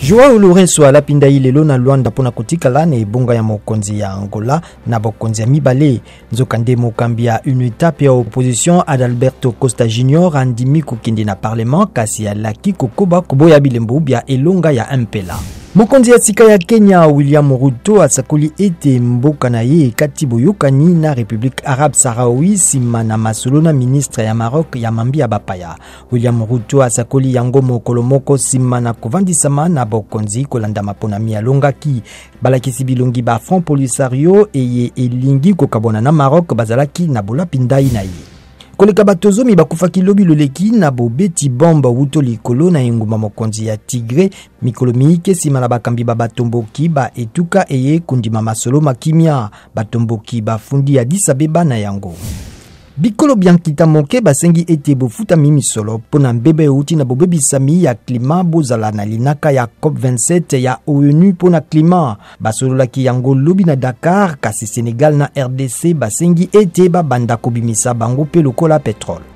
Joao Lourenço alapi ndai lelo na Luanda mpo na kotikala na ebonga ya mokonzi ya Angola na bokonzi ya mibale. Nzokande mokambi ya UNITA mpe ya opposition Adalberto Costa Junior andimi kokende na parlement kasi alaki kokoba koboya bilembo bya elonga ya MPLA. Mokonzi ya sika ya Kenya William Ruto asakoli ete mboka na ye ekati boyokani na Republique Arabe Sahraoui nsima na masolo na ministre ya Maroc ya mambi ya bapaya. William Ruto asakoli yango mokolo moko nsima na kovandisama na bokonzi kolanda maponami alongaki. Balakisi bilongi ba Front Polisario eye elingi kokabwana na Maroc bazalaki na bolapi ndai na ye. Koleka bato zomi bakufaki lobi loleki na bobeti bombe wuto likolo na engumba mokonzi ya Tigre mikolo miike nsima na bakambi ba batomboki ba etuka eye kondima masolo ma kimia. Batomboki bafundi Addis Abeba na yango. Bikolo bya nkita moke basengi ete bofutami misolo mpo na mbeba euti na bobebisami ya klima bozala na linaka ya COP27 ya ONU mpo na klima. Basololaki yango lobi na Dakar, kasi Senegal na RDC basengi ete babanda kobimisa bango mpe lokola petrole.